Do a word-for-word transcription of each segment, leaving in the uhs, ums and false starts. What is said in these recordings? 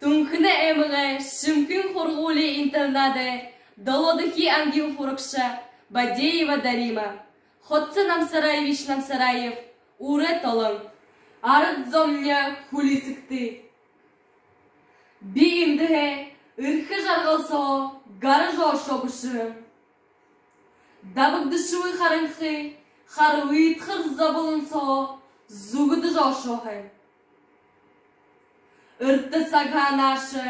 Түнхэнэй аймагай Шэмхын һургуулиин интернадай долоодохи ангиин һурагша Бадеева Дарима. Хоца Намсараевич Намсараев. «Үрэ толон». Арад зомни хүлисэгты. Би эндэһээ эрхэ жаргал соо гаража ошоо бэшэһэн. Дабагдашагүй харанхы хара уйдхар зоболон соо зүгэдэжэ ошоо һэн. Эртэ сагһаа нааша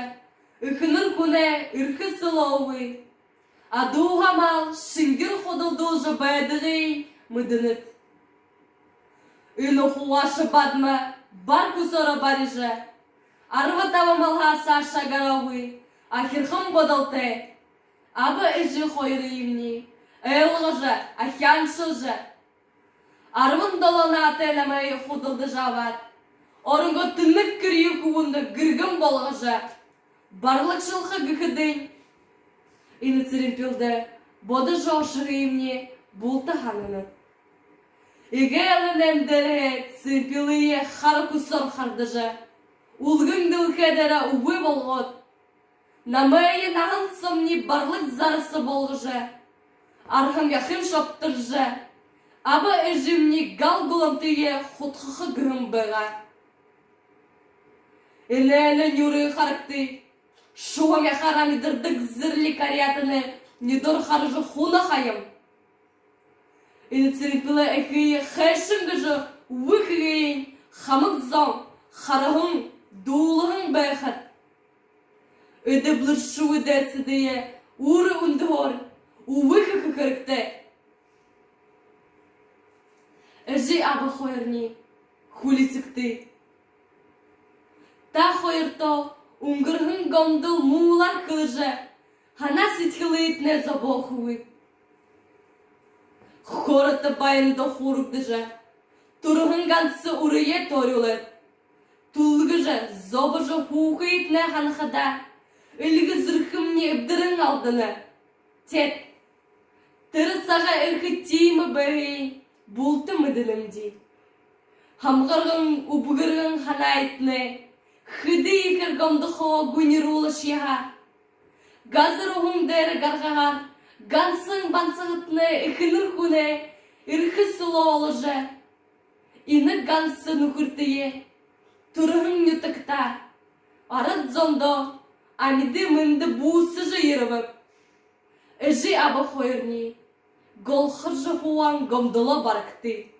эхэнэр хүнэй эрхэ сүлөөгүй, адууһа мал шэнгир худалдуулжа байдагые мэдэнэт. Энэ хуу ашаа бадма бар хүсөөрөө барижа, арба таба малһаа саашаа гараагүй ахирхан бодолтой аба эжы хоёрыемни ойлгожо, ахиншалжа, арбан долоон наатай намайе худалдажа абаад, оронгоо тэнэг гэрые хүбүүндэ гэргэн болгожо, барлагшалха гэхэдэнь, энэ Цыренпилдэ бодожо ошоһыемни булта һананаб. Эгээл энэ дээрэһээ Цыренпилые хара хүсөөр хардажа, үлгэн дэлхэй дээрэ үгы болгоод, намайе наһан соомни барлаг зараса болгожо, арһан яһан шобторжо, аба эжымни гал гуламтые худхаха гэһэн байгаа. Энээнэй нюры харагты. Шуһан яһаар амидардаг зэрлиг арьяатанай нюдөөр хаража хунаа һаям. Энэ Цыренпилэй эхые хайшан гэжэ үгы хэхыень хамаг зон хараһан, дуулаһан байхат, эдэблэршэгүй дайсадые үрэ үндэһөөр үгы хэхэ хэрэгтэй. Эжы аба хоёрни хүлисэгты. Та хоёртоо үнгэрһэн гомдол муулаар хэлэжэ, һанаа сэдьхэлыетнай зобоохогүйб. Хорото баяндаа һуурагдажа, түрэһэн ганса үрые торюулаад, түлгэжэ, зобожо һуухыетнай һанахадаа, эльгэ зүрхэмни эбдэрэн алдана. Теэд тэрэ саг ерэхэ тиимэ байһыень булта мэдэнэбди. Һамгарган, үбгэргэн һанаатнай хэды ехээр гомдохоо гүнируулашье һаа, газар уһан дээрэ гаргаһаар, ганса бансагадтнай эхэнэр хүнэй эрхэ сүлөө оложо, энэ ганса нүхэртэеэ түрэһэн нютагтаа, арад зондоо амиды мэндэ буусажа ерэбэб. Эжы аба хоёрни голхоржо һууһан гомдолоо барагты.